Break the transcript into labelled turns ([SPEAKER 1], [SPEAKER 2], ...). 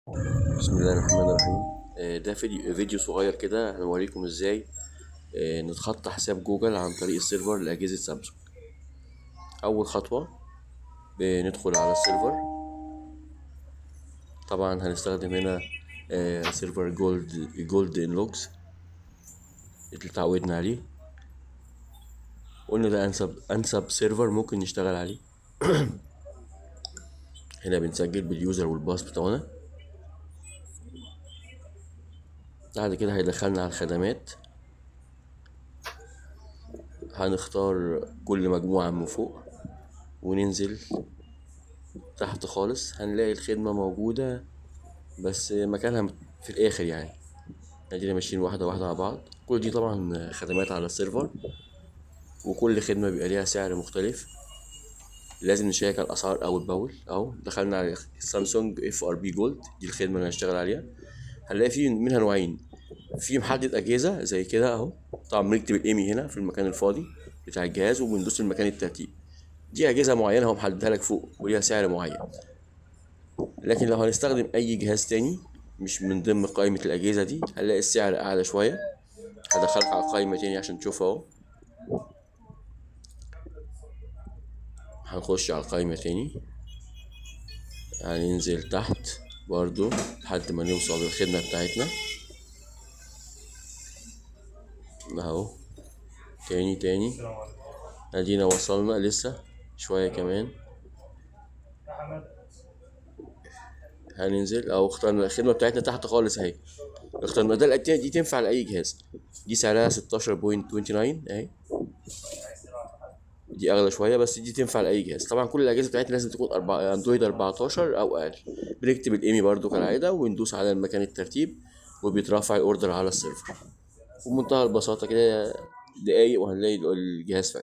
[SPEAKER 1] بسم الله الرحمن الرحيم. ده فيديو صغير كده هنوريكم ازاي نتخطى حساب جوجل عن طريق ال server لأجهزة سامسونج. أول خطوة بندخل على ال server. طبعا هنستخدم هنا server Gold Logs اللي اتعودنا عليه، قلنا ده أنسب server ممكن نشتغل عليه. هنا بنسجل بال user وال pass بتوعنا. بعد كده هيدخلنا على الخدمات، هنختار كل مجموعة من فوق وننزل تحت خالص، هنلاقي الخدمة موجودة بس مكانها في الآخر. ادينا ماشيين واحدة واحدة مع بعض. كل دي طبعا خدمات على ال server، وكل خدمة بيبقى ليها سعر مختلف، لازم نشيك على الأسعار أول بأول. أهو دخلنا على سامسونج FRP Gold، دي الخدمة اللي هنشتغل عليها. هنلاقي في منها نوعين، في محدد أجهزة زي كده أهو، طبعا بنكتب ال IMEI هنا في المكان الفاضي بتاع الجهاز وبندوس المكان الترتيب. دي أجهزة معينة هو محددها لك فوق وليها سعر معين. لكن لو هنستخدم أي جهاز تاني مش من ضمن قائمة الأجهزة دي هنلاقي السعر أعلى شوية. هدخلك على قائمة تاني عشان تشوفها أهو. هنخش على القائمة تاني، هننزل تحت برضو لحد ما نوصل للخدمة بتاعتنا اهو. تاني تاني ادينا وصلنا، لسه شوية كمان هننزل اهو. اخترنا الخدمة بتاعتنا تحت خالص اهي، اخترنا ده. الأجهزة دي تنفع لأي جهاز، دي سعرها 16.29 اهي، دي اغلى شويه بس دي تنفع لاي جهاز. طبعا كل الاجهزه بتاعتنا لازم تكون اندرويد 14 او اقل. بنكتب ال IMEI برضو كالعاده وندوس على المكان الترتيب وبيترفع ال order على ال server. وبمنتهى البساطه كده دقايق وهنلاقي الجهاز فك.